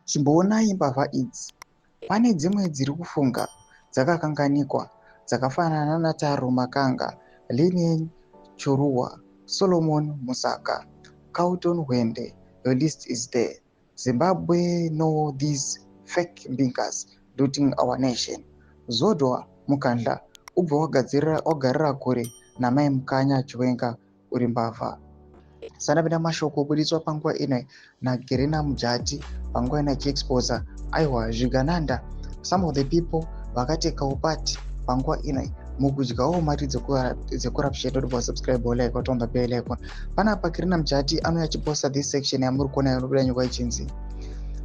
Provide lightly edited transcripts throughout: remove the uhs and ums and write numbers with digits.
Chimboonai mbavha idzi. Pane dzimwe dziri kufunga dzakakanganikwa dzakafanana naTaro Makanga, Lilian Choruwa, Solomon Musaka, Carlton Hwende. Your list is there. Zimbabwe know these fake mbingas looting our nation. Zodwa Mukandla ubva wagarira kure namai Mukanya Chiwenga uri mbavha. Sanapinda mashoko obuditswa panguva ino naGerina Mujati panguva ino achiexposa aiwa zvigananda, some of the people vakatekawo part panguva ino mukudyawo mari dzecorruption. Todobva subscribe, like, watomba bell icon. Panapa Kirina Mujati anouya achiposta this section yamuri kuona inobuda nyika ichinzi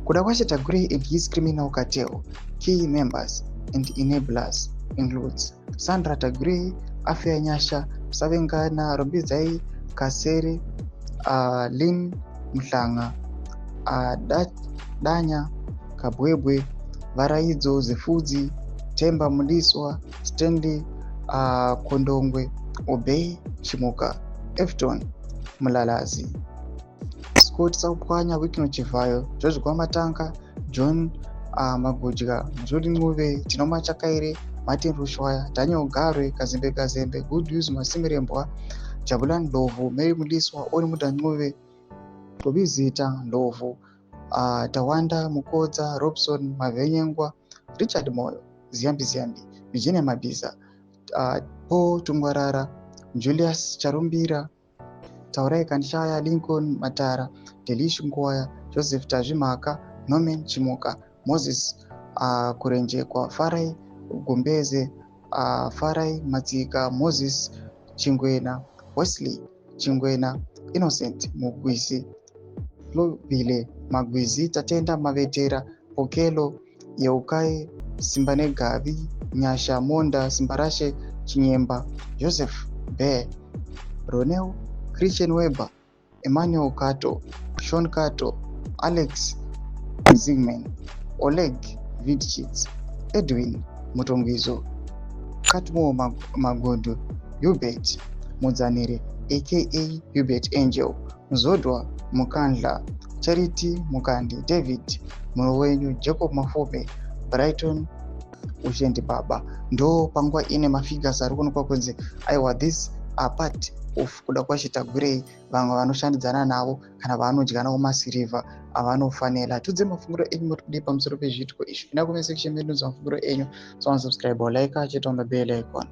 Kudakwashe Tagwirei and his criminal cartel key members and enablers includes Sandra Tagwirei, Afia Nyasha, Savengana, Rumbidzai Kasere, Lin Mhlanga, Danya Kabwebwe, Varaidzo Zifudzi, Temba Mliswa, Stanley Kondongwe, Obey Chimuka, Efton Mulalazi, Scott Saupwanya, Wicknell Chivayo, George Gwamatanga, John Magudya, Mzuli Ncube, Tino Machakaire, Martin Rushwaya, Daniel Garwe, Kazembe Kazembe, Goodnews Masimirembwa, Jabulani Ndlovu, Mary Mliswa, Oni Muda Ncube, Gobizita Ndlovu, Tawanda Mukodza, Robson Mavenyengwa, Richard Moyo, Ziyambi Ziyambi, Virginia Mabhiza, Paul Tungwarara, Julius Charumbira, Taurai Kanshaya, Lincoln Matara, Delish Ngwaya, Joseph Tazvimaka, Norman Chimuka, Moses Kurenjekwa, Farai Gumbeze, Farai Matsika, Moses Chingwena, Wesley Chingwena, Innocent Mugwisi, Lobile Magwizi, Tatenda Mavetera, Pokelo Yeukai, Simbanegavi, Nyasha Monda, Simbarashe Chinyemba, Joseph Bear, Ronel Christian Weber, Emmanuel Kato, Sean Kato, Alex Zigman, Oleg Vidchits, Edwin Mutongwizo, Catmore Magondo, Hubert Mudzanire aka Hubert Angel, Mzodwa Mukandla, Charity Mukandi, David Murowenyu, Jacob Mafume, Brighton Ushendi Baba. Ndo panguva ine mafigures ari kuonekwa kunzi aiwa, this are part of Kudakwashe Tagwirei, vamwe vanoshandidzana navo kana vaanodya navo masirivha avanofanira. Tudze mafungiro enyu, muri kudii pamusoro pezviitiko izvi? Ina comment section medu mafungiro enyu. So subscribe, like, cheta on the bell icon.